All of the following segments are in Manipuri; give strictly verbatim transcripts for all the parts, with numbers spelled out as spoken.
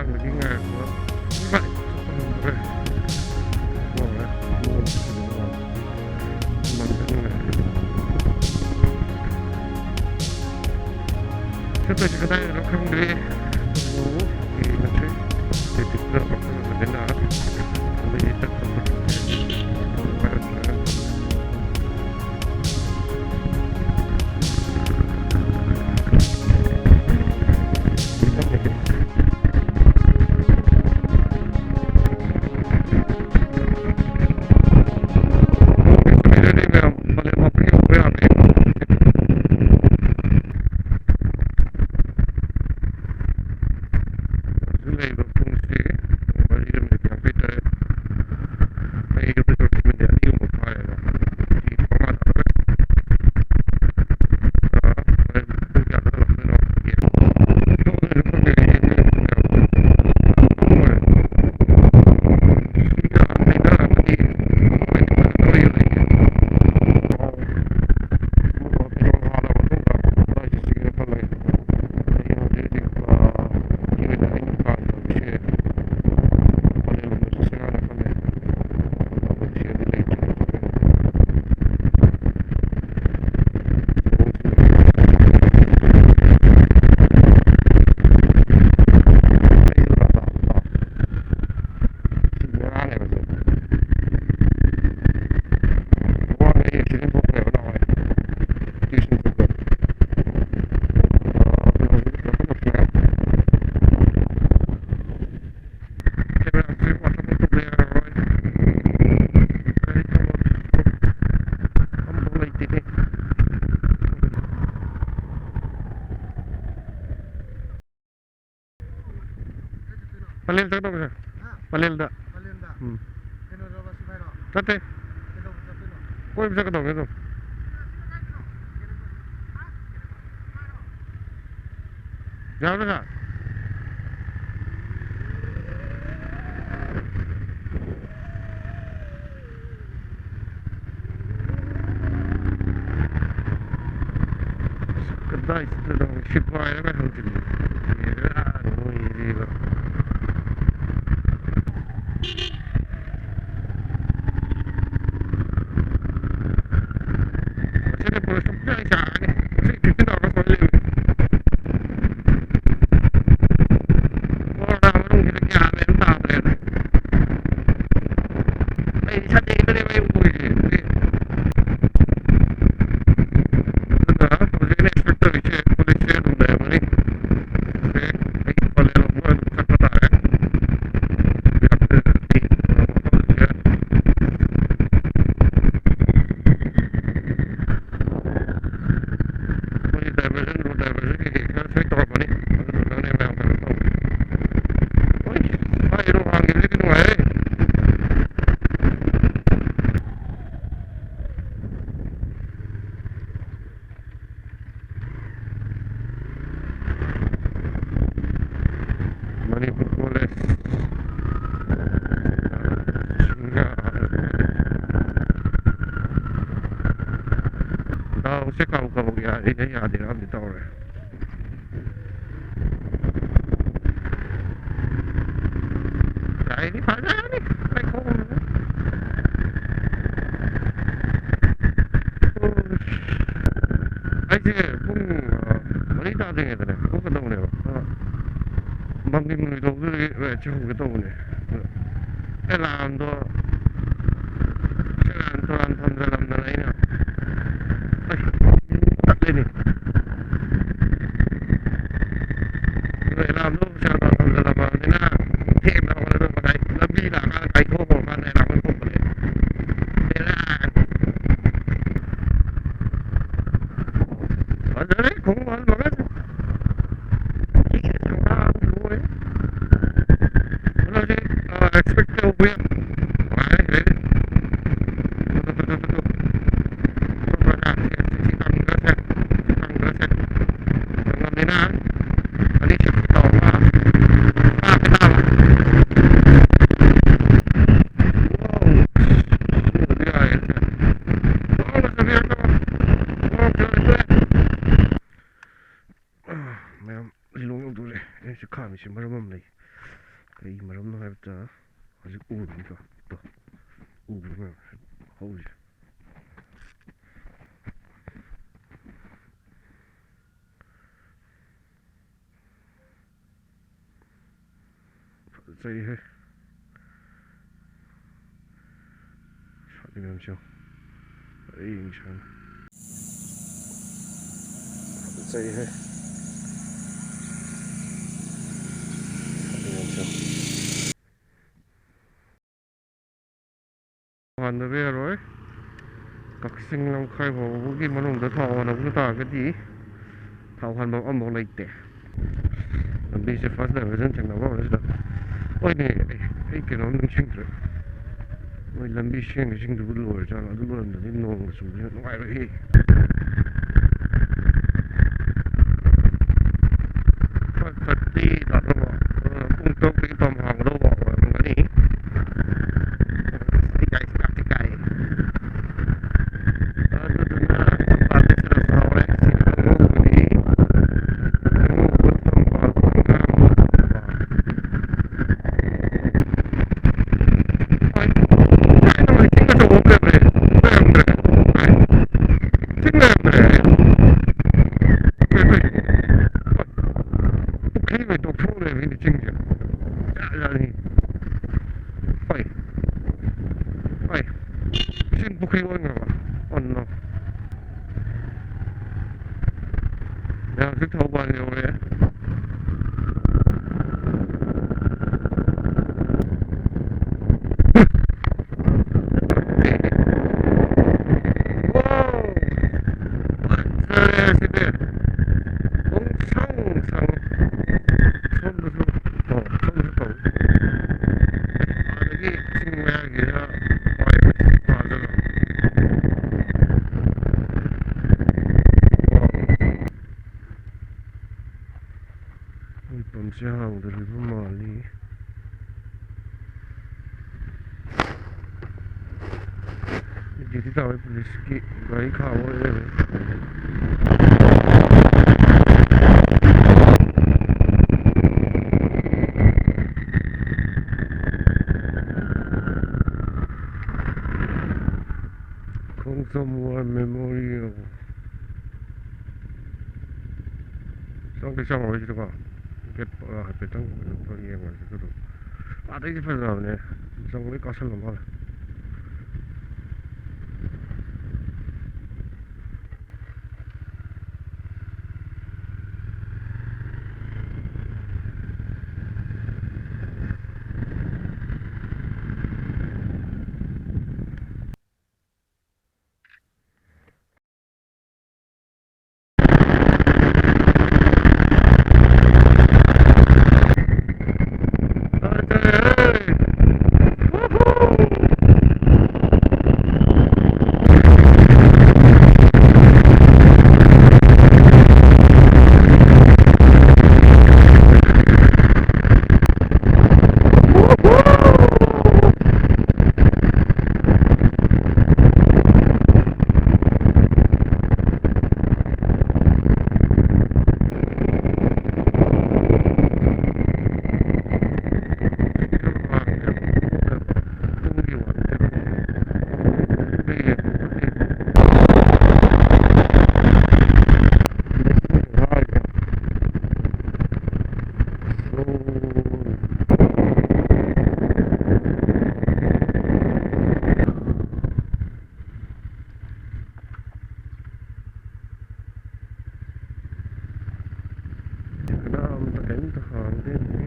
ꯂꯥꯡꯕꯒꯤ ꯉꯥꯏꯔꯛꯄ ꯏꯃꯥꯏ ꯆꯠꯄ ꯉꯝꯗ꯭ꯔꯦ꯫ ꯂꯣꯏꯔꯦ꯫ ꯅꯣꯡ ꯆꯨꯕꯅ ꯃꯥꯡꯖꯪꯅꯔꯦ꯫ ꯆꯠꯇꯣꯏꯁꯦ ꯀꯗꯥꯏꯗꯅꯣ ꯈꯪꯗ꯭ꯔꯤ꯫ ꯑꯗꯨꯕꯨ ꯌꯦꯡꯉꯁꯤ꯫ ꯂꯩꯇꯦꯡꯗ ꯃꯐꯝ ꯑꯃꯗꯅ ꯑꯗꯒꯤ ꯆꯠꯄ ꯈꯣꯠꯄꯁꯦ ꯅꯨꯡꯉꯥꯏꯔꯛꯇ꯭ꯔꯦ꯫ ꯍꯧꯖꯤꯛ ꯂꯩꯔꯤꯕ ꯄꯨꯡꯁꯤ ꯄꯨꯡ ꯃꯔꯤꯒ ꯃꯤꯅꯤꯠ ꯌꯥꯡꯈꯩ ꯇꯔꯦꯠ꯫ ꯑꯩ ꯌꯨꯝꯗ ꯆꯠꯄꯁꯤ ꯃꯤꯅꯤꯠ ꯑꯅꯤꯒꯨꯝꯕ ꯐꯥꯔꯦꯕ꯫ ꯃꯤꯅꯤꯠ ꯃꯉꯥ ꯇꯔꯦꯠ꯫ ꯑ, ꯍꯣꯔꯦꯟ ꯄꯨꯡ ꯀꯌꯥꯗ ꯍꯜꯂꯛꯇꯣꯏꯅꯣ? ꯌꯦꯡꯉꯣ꯫ ꯌꯨꯝꯗ ꯆꯠꯄ ꯃꯤꯅꯤꯠ ꯌꯥꯡꯈꯩ ꯇꯔꯦꯠ꯫ ꯁꯤꯒ ꯍꯩꯊꯔꯛꯀꯅꯤ꯫ ꯃꯣꯏ ꯀꯩꯅꯣ ꯇꯧꯔꯤ ꯂꯩꯌꯦ꯫ ꯕꯦꯔꯥꯅꯦꯕ ꯁꯦ꯫ ꯋꯥꯡꯅ ꯑꯩ ꯑꯦꯛꯁꯤꯗꯦꯟ ꯊꯣꯛꯈ꯭ꯔꯦꯕ ꯅꯍꯥꯟꯋꯥꯏ꯫ ꯇ꯭ꯌꯨꯁꯟ ꯆꯠꯄꯗ꯫ ꯑ, ꯀꯩꯅꯣꯁꯦ ꯀꯩꯅꯣ ꯇꯧꯁꯤꯔꯥ? ꯀꯦꯃꯦꯔꯥꯁꯦ ꯋꯥꯆꯞ ꯇꯧꯕ ꯌꯥꯔꯔꯣꯏ꯫ ꯒꯥꯔꯤ ꯊꯧꯕꯝꯁꯤꯁꯨ ꯑꯝꯐꯥꯎ ꯂꯩꯇꯦꯅꯦ꯫ ꯄꯂꯦꯜ ꯆꯠꯀꯗꯧꯕꯁꯦ꯫ ꯍꯥ? ꯄꯂꯦꯜꯗ꯫ ꯄꯂꯦꯜꯗ? ꯎꯝ꯫ ꯀꯩꯅꯣꯔꯕ, ꯁꯤꯐꯥꯏꯔꯣ? ꯅꯠꯇꯦ꯫ ꯀꯩꯗꯧꯕ ꯆꯠꯇꯣꯏꯅꯣ? ꯀꯣꯏꯕ ꯆꯠꯀꯗꯧꯕꯅꯦ ꯑꯗꯨꯝ꯫ ꯌꯥꯕ꯭ꯔꯥ ꯁꯥꯔ? ꯀꯗꯥꯏ ꯆꯠꯇꯣꯏꯅꯣ? ꯁꯤꯐꯥꯏꯔꯒ ꯍꯪꯖꯤꯜꯂꯤ꯫ ꯕꯦꯔꯥꯅꯤ ꯃꯣꯏꯁꯤꯗꯤꯕ꯫ ꯌꯥꯔꯤꯔ ꯌꯥꯗꯦꯔ ꯑꯃꯗꯤ ꯇꯧꯔꯦ꯫ ꯂꯥꯏꯗꯤ ꯐꯖꯔꯅꯤ꯫ ꯂꯩꯈꯣꯝ꯫ ꯑꯩꯁꯦ ꯄꯨꯡ, ꯑ, ꯃꯔꯤ ꯇꯥꯗ꯭ꯔꯤꯉꯩꯗꯅꯦ ꯊꯣꯛꯀꯗꯧꯅꯦꯕ꯫ ꯑ, ꯃꯝꯂꯤ ꯃꯝꯂꯤ ꯇꯧꯕꯗꯨꯗꯒꯤ ꯔꯥꯏꯗꯁꯦ ꯍꯧꯒꯦ ꯇꯧꯕꯅꯦ꯫ ꯑꯗ ꯑꯦꯂꯥꯝꯗꯣ ꯁꯦꯔꯥꯟ ꯇꯨꯔꯥꯟ ꯊꯝꯖꯜꯂꯝꯗꯅ ꯑꯩꯅ, ꯑꯁ, ꯇꯠꯂꯦꯅꯦ꯫ ꯑꯗꯣ ꯑꯦꯂꯥꯝꯗꯣ ꯁꯦꯔꯥꯟ ꯇꯨꯔꯥꯟ ꯊꯝꯖꯜꯂꯝꯃꯕꯅꯤꯅ ꯊꯦꯡꯅ ꯍꯧꯒꯠꯂꯒ ꯉꯁꯥꯏ ꯂꯝꯕꯤ ꯂꯥꯛꯑꯀꯥꯟꯗ ꯀꯥꯏꯊꯣꯛꯈ꯭ꯔꯀꯥꯟꯗ ꯑꯦꯂꯥꯝ ꯑꯣꯏꯅ ꯊꯣꯛꯄꯅꯦ꯫ ꯕꯦꯔꯥꯅꯤ꯫ ꯐꯖꯔꯦ ꯈꯣꯡꯎꯞ ꯍꯜꯕꯒꯁꯦ꯫ ꯊꯤꯅ ꯁꯪꯒꯥꯕ ꯂꯣꯏꯔꯦ꯫ ꯑꯗꯨꯅ ꯍꯧꯖꯤꯛ, ꯑ, ꯑꯦꯛꯁꯄꯦꯛ ꯇꯧꯕ ꯌꯥꯝ ꯅꯨꯡꯉꯥꯏꯔꯦ ꯁꯤꯗꯩꯗꯤ꯫ ꯇꯨ, ꯇꯨ, ꯇꯨ, ꯇꯨ, ꯇꯨ꯫ ꯁꯣꯝ ꯕꯖꯥꯔꯁꯦ ꯁꯤ ꯀꯪꯗ꯭ꯔꯁꯦ, ꯁꯤ ꯀꯪꯗ꯭ꯔꯁꯦ꯫ ꯁꯪꯉꯝꯅꯤꯅ ꯑꯅꯤꯁꯨꯕ ꯇꯧꯔꯒ ꯀꯥꯞꯄ ꯇꯥꯕ꯫ ꯋꯥꯎ! ꯁꯤꯃꯗꯤ ꯌꯥꯔꯦ꯫ ꯁꯣꯝꯗ ꯆꯪꯕꯤꯔꯛꯑꯣ꯫ ꯃꯌꯥꯝ ꯂꯤꯂꯣꯡ ꯌꯧꯗꯣꯔꯦ꯫ ꯑꯩꯅ ꯁꯤ ꯈꯥꯝꯃꯤꯁꯤ ꯃꯔꯝ ꯑꯃ ꯂꯩ꯫ ꯀꯔꯤ ꯃꯔꯝꯅꯣ ꯍꯥꯏꯕꯗ ꯍꯧꯖꯤꯛ ꯎꯔꯤꯕ ꯇꯣ, ꯎꯕ꯭ꯔꯥ ꯃꯌꯥꯝ ꯍꯧꯔꯤꯁꯦ? ꯐꯖꯩꯍꯦ꯫ ꯁꯥꯠꯂꯤ ꯃꯌꯥꯝꯁꯦ ꯌꯦꯡꯉꯣ꯫ ꯑꯩ ꯌꯦꯡꯁꯤ ꯍꯥꯏꯅ꯫ ꯐꯖꯩꯍꯦ꯫ ꯁꯥꯠꯂꯤ ꯃꯌꯥꯝꯁꯦ ꯌꯦꯡꯉꯣ꯫ ꯍꯥꯟꯗꯕ ꯌꯥꯔꯣꯏ꯫ ꯀꯛꯆꯤꯡ ꯂꯝꯈꯥꯏ ꯐꯥꯎꯕꯒꯤ ꯃꯅꯨꯡꯗ ꯊꯥꯎ ꯍꯥꯟꯅꯕ ꯇꯥꯔꯒꯗꯤ ꯊꯥꯎ ꯍꯥꯟꯕ ꯑꯃꯐꯥꯎ ꯂꯩꯇꯦ꯫ ꯂꯝꯕꯤꯁꯦ first diversion ꯊꯦꯡꯅꯕ ꯍꯧꯔꯦ ꯁꯤꯗ꯫ ꯍꯣꯏꯅꯦ, ꯑꯩ, ꯑꯩ ꯀꯩꯅꯣꯝ ꯅꯤꯡꯁꯤꯡꯗ꯭ꯔꯦ꯫ ꯃꯣꯏ ꯂꯝꯕꯤ ꯁꯦꯝꯃꯤꯁꯤꯡꯗꯨꯕꯨ ꯂꯣꯏꯔꯖꯥꯠꯂꯣ? ꯑꯗꯨ ꯂꯣꯏꯔꯝꯗ꯭ꯔꯗꯤ ꯅꯣꯡꯒ ꯆꯨꯕꯅꯤꯅ ꯅꯨꯡꯉꯥꯏꯔꯣꯏꯍꯦ꯫ Five thirty ꯇꯥꯗꯧꯕ, ꯄꯨꯡ ꯇꯔꯨꯛꯇꯒꯤ ꯄꯝ ꯍꯥꯡꯒꯗꯧꯕ ꯑꯣꯏꯔꯝꯒꯅꯤ꯫ ꯏꯀꯥꯏ, ꯏꯀꯥꯏ, ꯏꯀꯥꯏ꯫ ꯑꯗꯨꯗꯨꯅ ꯃꯄꯥꯟꯗ ꯆꯠꯂꯁꯨ ꯍꯧꯔꯦ꯫ ꯁꯤꯃꯩ ꯇꯣꯛꯊꯣꯛꯎꯔꯦ ꯃꯤꯗꯤ ꯆꯤꯡꯁꯦ꯫ ꯖꯥꯠ ꯖꯥꯠꯅꯤ꯫ ꯍꯣꯏ꯫ ꯍꯣꯏ꯫ ꯏꯁꯤꯡ ꯄꯨꯈ꯭ꯔꯤ ꯑꯣꯟꯈ꯭ꯔꯕ? ꯑꯣꯟꯅꯣ꯫ ꯃꯌꯥꯝꯁꯨ ꯊꯧꯕꯥꯜ ꯌꯧꯔꯦ꯫ ꯋꯥꯎ! ꯐꯖꯔꯦ ꯁꯤꯗꯤ꯫ ꯄꯨꯡꯁꯪ ꯁꯪꯉꯤ꯫ ꯁꯣꯝꯗꯁꯨ, ꯑꯣ, ꯁꯣꯝꯗꯁꯨ ꯇꯧꯏ꯫ ꯑꯗꯒꯤ ꯆꯤꯡ ꯃꯌꯥꯒꯤꯅ ꯋꯥꯏ ꯐꯥꯏ ꯐꯥꯖꯤꯜꯂꯣ꯫ ꯋꯥꯎ! ꯃꯣꯏ ꯄꯝꯁꯦ ꯍꯥꯡꯗꯣꯔꯤꯕ ꯃꯥꯜꯂꯤ꯫ ꯗ꯭ꯌꯨꯇꯤ ꯇꯥꯕ ꯄꯨꯂꯤꯁꯀꯤ ꯒꯥꯔꯤ ꯈꯥꯝꯕ ꯑꯣꯏ ꯂꯩꯔꯝꯃꯦ꯫ ꯈꯣꯡꯖꯣꯝ War Memorial꯫ ꯆꯪꯗꯤ ꯆꯪꯉꯔꯣꯏꯁꯤꯗꯀꯣ꯫ ꯒꯦꯠ, ꯑ, ꯍꯥꯏꯐꯦꯠꯇꯪ ꯀꯩꯅꯣ ꯇꯧꯔ ꯌꯦꯡꯉꯨꯔꯁꯤ ꯑꯗꯨꯗꯣ꯫ ꯑꯥꯗꯩꯗꯤ ꯐꯖꯕꯅꯦ꯫ ꯖꯪꯒꯜꯗꯩ ꯀꯥꯁꯜꯂ ꯃꯥꯜꯂꯦ꯫ ꯀꯅꯥꯝꯇ ꯀꯔꯤꯝꯇ ꯍꯥꯡꯗꯦꯅꯦ꯫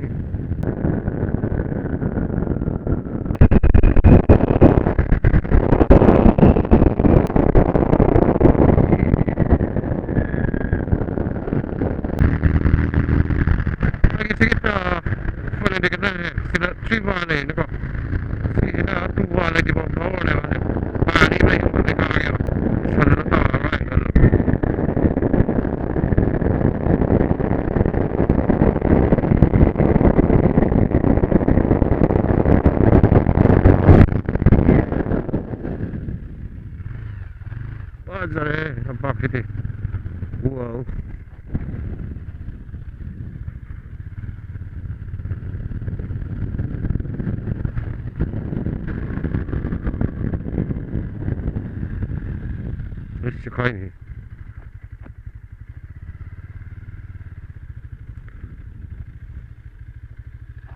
ꯑꯩꯒꯤ ꯁꯤꯒꯤ, ꯑ, ꯐꯣꯟ ꯑꯗꯤ ꯈꯛꯇꯅꯦ꯫ ꯁꯤꯗ three bar ꯂꯩꯌꯦꯅꯀꯣ꯫ ꯁꯤꯁꯤꯅ two bar ꯂꯩꯇꯦꯕ, four bar ꯂꯩꯕ꯫ bar ꯑꯅꯤ ꯂꯩꯕ ꯀꯥꯒꯦꯕ꯫ ꯁꯗꯅ ꯇꯥꯔꯔꯣꯏ ꯍꯥꯏꯅ ꯈꯜꯂꯦ꯫ ꯐꯖꯔꯦ ꯂꯝꯄꯥꯛꯁꯤꯗꯤ꯫ Wow꯫ ꯑꯁ, ꯆꯤꯈꯥꯏꯅꯤ꯫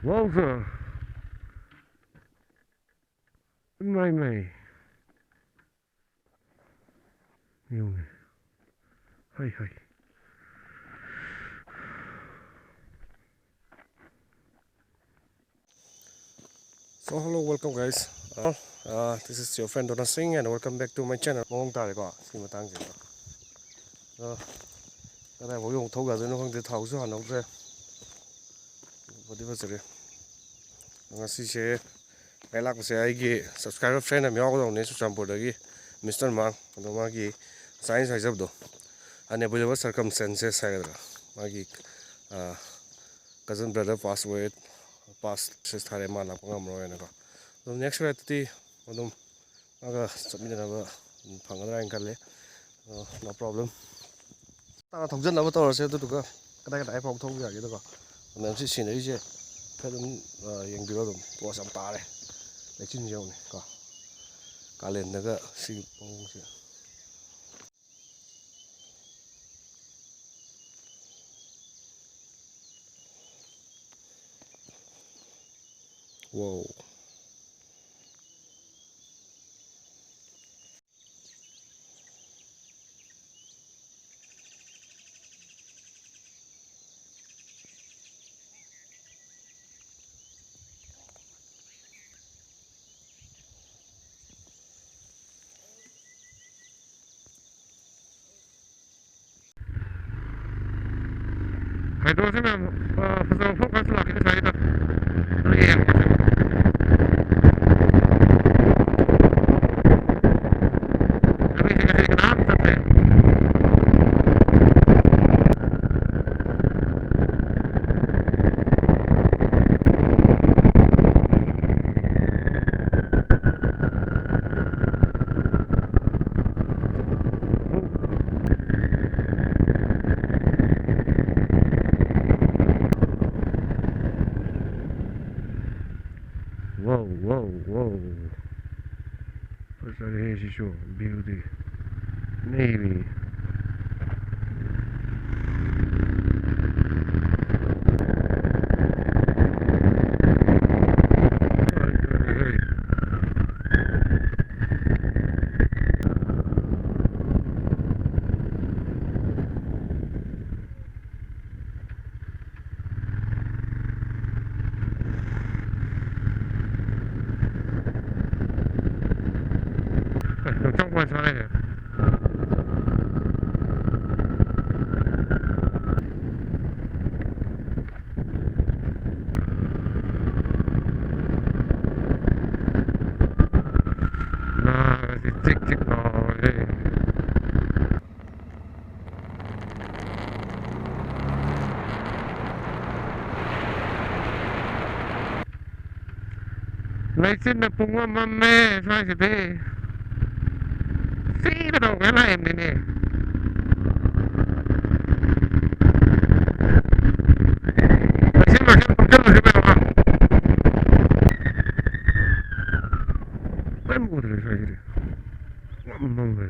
Wow, sir꯫ ꯏꯃꯥꯏ, ꯃꯥꯏ꯫ ꯌꯦꯡꯉꯨꯅꯦ꯫ ꯍꯩ, ꯍꯩ꯫ So, hello, welcome, guys. Uh, uh, this is your friend Dona Singh and welcome back to my channel. ꯃꯑꯣꯡ ꯇꯥꯔꯦꯀꯣ, ꯁꯤ ꯃꯇꯥꯡꯁꯤꯗ꯫ ꯑꯗꯣ ꯀꯗꯥꯏꯐꯥꯎ ꯌꯧ ꯊꯧ ꯌꯥꯗꯣꯏꯅꯣ ꯈꯪꯗꯦ, ꯊꯥꯎꯁꯨ ꯍꯥꯟꯍꯧꯗ꯭ꯔꯦ꯫ ꯐꯗꯤ ꯐꯖꯔꯦ꯫ ꯉꯁꯤꯁꯦ ꯑꯩ ꯂꯥꯛꯄꯁꯦ ꯑꯩꯒꯤ subscriber friend ꯑꯃ ꯌꯥꯎꯒꯗꯧꯕꯅꯦ ꯆꯨꯔꯆꯥꯟꯄꯨꯔꯗꯒꯤ, Mister ꯃꯥꯡ꯫ ꯑꯗꯣ ꯃꯥꯒꯤ ꯉꯁꯥꯏ ꯑꯩꯅ ꯍꯥꯏꯖꯕꯗꯣ, unavoidable circumstances ꯍꯥꯏꯒꯗ꯭ꯔꯥ, ꯃꯥꯒꯤ, ꯑ, cousin brother pass away, pass message ꯊꯥꯔꯛꯑꯦ, ꯃꯥ ꯂꯥꯛꯄ ꯉꯝꯃꯔꯣꯏꯅꯀꯣ꯫ ꯑꯗꯨꯝ next ride-ꯇꯗꯤ ꯑꯗꯨꯝ ꯃꯥꯒ ꯆꯠꯃꯤꯟꯅꯅꯕ ꯐꯪꯒꯗ꯭ꯔꯥ ꯍꯥꯏꯅ ꯈꯜꯂꯦ꯫ ꯑ, no problem꯫ ꯇꯥꯅ ꯊꯧꯖꯟꯅꯕ ꯇꯧꯔꯁꯦ, ꯑꯗꯨꯗꯨꯒ ꯀꯗꯥꯏ ꯀꯗꯥꯏ ꯐꯥꯎ ꯊꯧꯕ ꯌꯥꯒꯦꯗꯀꯣ꯫ ꯃꯌꯥꯝꯁꯤ scenery-ꯁꯦ ꯈꯔ ꯑꯗꯨꯝ, ꯑ, ꯌꯦꯡꯕꯤꯔꯣ ꯑꯗꯨꯝ꯫ Post ꯌꯥꯝ ꯇꯥꯔꯦ꯫ ꯂꯩꯆꯤꯟꯁꯦ ꯌꯦꯡꯉꯨꯅꯦ ꯀꯣ꯫ ꯀꯥꯂꯦꯟꯗꯒ ꯁꯤꯒꯤ ꯃꯑꯣꯡꯁꯦ꯫ Wow꯫ ꯍꯥꯏꯗ꯭ꯔꯣꯁꯦ ꯃꯌꯥꯝ, ꯑ, ꯐꯖꯕ ꯃꯐꯝ ꯈꯔꯁꯨ ꯂꯥꯛꯈꯤꯅꯤ ꯁ꯭ꯋꯥꯏꯗ꯫ ꯑꯗꯨ ꯌꯦꯡꯉꯁꯦ꯫ ꯂꯝꯕꯤꯁꯦ ꯉꯁꯤ ꯀꯅꯥꯝ ꯆꯠꯇ꯭ꯔꯦ꯫ Wow, wow, wow. ꯐꯖꯔꯦꯍꯦ ꯁꯤꯁꯨ, view ꯗꯤ꯫ ꯅꯩꯕꯤꯅꯤ꯫ ꯌꯣꯡꯆꯥꯛ ꯃꯥꯟ ꯁꯥꯠꯂꯦꯅꯦ꯫ ꯅꯥꯒꯁꯤ ꯆꯤꯛ ꯆꯤꯛ ꯂꯥꯎꯔꯦ꯫ ꯂꯩꯆꯤꯟꯅ ꯄꯨꯡꯃꯝ ꯃꯝꯃꯦ ꯁ꯭ꯋꯥꯏꯁꯤꯗꯤ꯫ ꯁꯤꯒꯦ ꯇꯧꯒꯦ ꯂꯥꯛꯏꯕꯅꯤꯅꯦ꯫ ꯂꯩꯆꯤꯟ ꯃꯔꯛꯁꯤꯗ ꯐꯝꯖꯤꯜꯂꯨꯁꯤ ꯀꯩꯅꯣ꯫ ꯀꯔꯤꯝ ꯎꯗ꯭ꯔꯦ ꯁ꯭ꯋꯥꯏꯁꯤꯗꯤ꯫ ꯄꯨꯡꯃꯝ ꯃꯝꯈ꯭ꯔꯦ꯫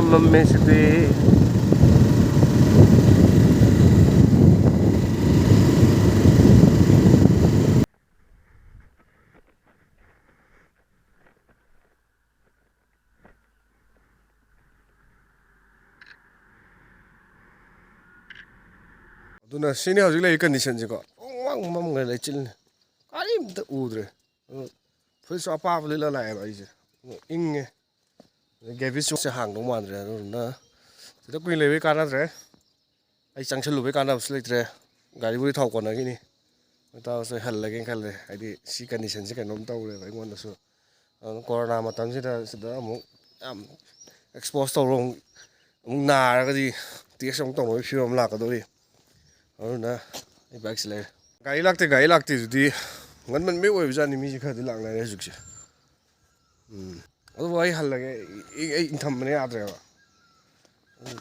ꯃꯝꯃꯦ ꯁꯤꯗꯤ꯫ ꯑꯗꯨꯅ ꯁꯤꯅꯤ ꯍꯧꯖꯤꯛ ꯂꯩꯔꯤ condition ꯁꯤꯀꯣ꯫ ꯄꯨꯡꯃꯝ ꯃꯝꯈ꯭ꯔꯦ, ꯂꯩꯆꯤꯜꯅꯤ꯫ ꯀꯔꯤꯝꯇ ꯎꯗ꯭ꯔꯦ꯫ ꯑꯗꯨ ꯐꯨꯔꯤꯠꯁꯨ ꯑꯄꯥꯕ ꯂꯤꯠꯂ ꯂꯥꯛꯑꯦꯕ ꯑꯩꯁꯦ꯫ ꯑꯗꯨ ꯏꯪꯉꯦ꯫ ꯒꯦꯕꯤꯁ ꯆꯣꯛꯁꯦ ꯍꯥꯡꯗꯧ ꯃꯥꯟꯗ꯭ꯔꯦ꯫ ꯑꯗꯨꯗꯨꯅ ꯁꯤꯗ ꯀꯨꯏꯅ ꯂꯩꯕꯩ ꯀꯥꯟꯅꯗ꯭ꯔꯦ꯫ ꯑꯩ ꯆꯪꯁꯜꯂꯨꯕꯩ ꯀꯥꯟꯅꯕꯁꯨ ꯂꯩꯇ꯭ꯔꯦ꯫ ꯒꯥꯔꯤꯕꯨꯗꯤ ꯊꯥꯎ ꯀꯣꯟꯅꯈꯤꯅꯤ꯫ ꯑꯗꯨ ꯇꯥꯔꯁꯨ ꯑꯩ ꯍꯜꯂꯒꯦꯅ ꯈꯜꯂꯦ꯫ ꯍꯥꯏꯗꯤ ꯁꯤ condition ꯁꯤ ꯀꯩꯅꯣꯝ ꯇꯧꯔꯦꯕ ꯑꯩꯉꯣꯟꯗꯁꯨ꯫ ꯑꯗꯨꯅ ꯀꯣꯔꯣꯅꯥ ꯃꯇꯝꯁꯤꯗ ꯁꯤꯗ ꯑꯃꯨꯛ ꯌꯥꯝ expose ꯇꯧꯔꯣ, ꯑꯃꯨꯛ ꯅꯥꯔꯒꯗꯤ test ꯑꯃꯨꯛ ꯇꯧꯅꯕꯒꯤ ꯐꯤꯕꯝ ꯑꯃ ꯂꯥꯛꯀꯗꯧꯔꯤ꯫ ꯑꯗꯨꯅ ꯑꯩ bike ꯁꯤ ꯂꯩꯔꯦ꯫ ꯒꯥꯔꯤ ꯂꯥꯛꯇꯦ, ꯒꯥꯔꯤ ꯂꯥꯛꯇꯦ ꯑꯗꯨꯗꯤ ꯉꯟꯃꯟꯕꯩ ꯑꯣꯏꯕꯖꯥꯠꯅꯤ, ꯃꯤꯁꯦ ꯈꯔꯗꯤ ꯂꯥꯛꯅꯔꯦ ꯍꯧꯖꯤꯛꯁꯦ꯫ ꯎꯝ꯫ ꯑꯗꯨꯕꯨ ꯑꯩ ꯍꯜꯂꯒꯦ꯫ ꯑꯩ, ꯑꯩ ꯏꯟꯊꯝꯕꯅ ꯌꯥꯗ꯭ꯔꯦꯕ꯫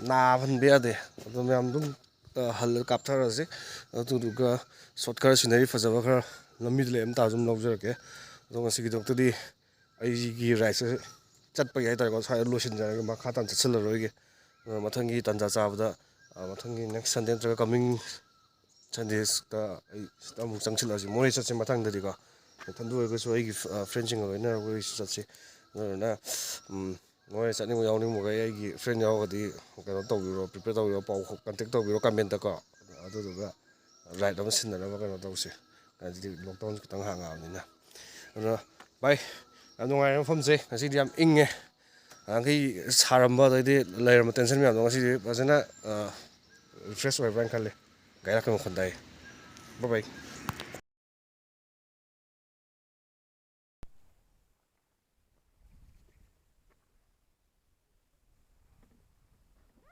ꯅꯥꯍꯟꯕ ꯌꯥꯗꯦ꯫ ꯑꯗꯣ ꯃꯌꯥꯝ ꯑꯗꯨꯝ, ꯑ, ꯍꯜꯂꯒ ꯀꯥꯞꯊꯔꯁꯤ꯫ ꯑꯗꯨꯗꯨꯒ shot ꯈꯔ, scenery ꯐꯖꯕ ꯈꯔ ꯂꯝꯕꯤꯗ ꯂꯩꯔꯝ ꯇꯥꯔꯁꯨ ꯑꯗꯨꯝ ꯂꯧꯖꯔꯛꯀꯦ꯫ ꯑꯗꯣ ꯉꯁꯤꯒꯤꯗꯃꯛꯇꯗꯤ ꯑꯩꯒꯤ ride ꯁꯦ ꯆꯠꯄꯒꯤ ꯍꯥꯏꯇꯥꯔꯦꯀꯣ, ꯁ꯭ꯋꯥꯏꯗ ꯂꯣꯏꯁꯤꯟꯖꯔꯒꯦ, ꯃꯈꯥ ꯇꯥꯅ ꯆꯠꯁꯤꯜꯂꯔꯣꯏꯒꯦ꯫ ꯑ, ꯃꯊꯪꯒꯤ ꯇꯥꯟꯖꯥ ꯆꯥꯕꯗ, ꯑ, ꯃꯊꯪꯒꯤ next Sunday ꯅꯠꯇ꯭ꯔꯒ coming Sundays ꯇ ꯑꯩ ꯁꯤꯗ ꯑꯃꯨꯛ ꯆꯪꯁꯤꯜꯂꯛꯑꯁꯤ꯫ ꯃꯣꯔꯦ ꯆꯠꯁꯤ ꯃꯊꯪꯗꯗꯤꯀꯣ꯫ ꯏꯊꯟꯗ ꯑꯣꯏꯔꯒꯁꯨ ꯑꯩꯒꯤ, ꯑ, friend ꯁꯤꯡꯒ ꯂꯣꯏꯅꯔꯒ ꯑꯣꯏꯔꯁꯨ ꯆꯠꯁꯤ꯫ ꯑꯗꯨꯗꯨꯅ, ꯎꯝ, ꯃꯣꯔꯦ ꯆꯠꯅꯤꯡꯕ ꯌꯥꯎꯅꯤꯡꯕꯈꯩ ꯑꯩꯒꯤ friend ꯌꯥꯎꯔꯒꯗꯤ ꯀꯩꯅꯣ ꯇꯧꯕꯤꯔꯣ, prepare ꯇꯧꯕꯤꯔꯣ, ꯄꯥꯎ contact ꯇꯧꯕꯤꯔꯣ comment ꯀꯣ꯫ ꯑꯗꯨꯗꯨꯒ ride ꯑꯃ ꯁꯤꯟꯅꯅꯕ ꯀꯩꯅꯣ ꯇꯧꯁꯦ꯫ ꯍꯥꯏꯗꯤ lockdown ꯁꯨ ꯈꯤꯇꯪ ꯍꯥꯡꯉꯛꯑꯕꯅꯤꯅ꯫ ꯑꯗꯨꯅ bye, ꯌꯥꯝ ꯅꯨꯡꯉꯥꯏꯔꯦ ꯃꯐꯝꯁꯦ꯫ ꯉꯁꯤꯗꯤ ꯌꯥꯝ ꯏꯪꯉꯦ꯫ ꯅꯍꯥꯟꯈꯩ ꯁꯥꯔꯝꯕ ꯑꯗꯩꯗꯤ ꯂꯩꯔꯝꯕ tension ꯃꯌꯥꯝꯗꯣ ꯉꯁꯤꯗꯤ ꯐꯖꯅ, ꯑ, refresh ꯑꯣꯏꯕ꯭ꯔꯥ ꯍꯥꯏꯅ ꯈꯜꯂꯦ꯫ ꯒꯥꯔꯤ ꯂꯥꯛꯄꯩ ꯃꯈꯣꯟ ꯇꯥꯏ꯫ Bye bye꯫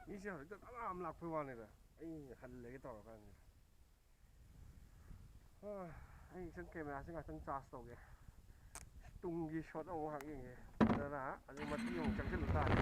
ꯃꯤꯁꯦ ꯍꯧꯖꯤꯛꯇ ꯃꯌꯥꯝ ꯂꯥꯛꯄꯩ ꯋꯥꯅꯤꯗ, ꯑꯩ ꯍꯜꯂꯒꯦ ꯇꯧꯔꯀꯥꯟꯁꯤꯗ꯫ ꯍꯥ, ꯑꯩ ꯉꯥꯛꯇꯪ camera ꯁꯦ ꯉꯥꯛꯇꯪ charge ꯇꯧꯒꯦ꯫ ꯇꯨꯡꯒꯤ shot ꯑꯃꯨꯛ ꯉꯥꯏꯍꯥꯛ ꯌꯦꯡꯒꯦ꯫ ꯑꯗꯨꯅ ꯑꯗꯨ ꯃꯇꯦꯛ ꯑꯃꯨꯛ ꯆꯪꯁꯤꯜꯂꯨ ꯇꯥꯔꯦ꯫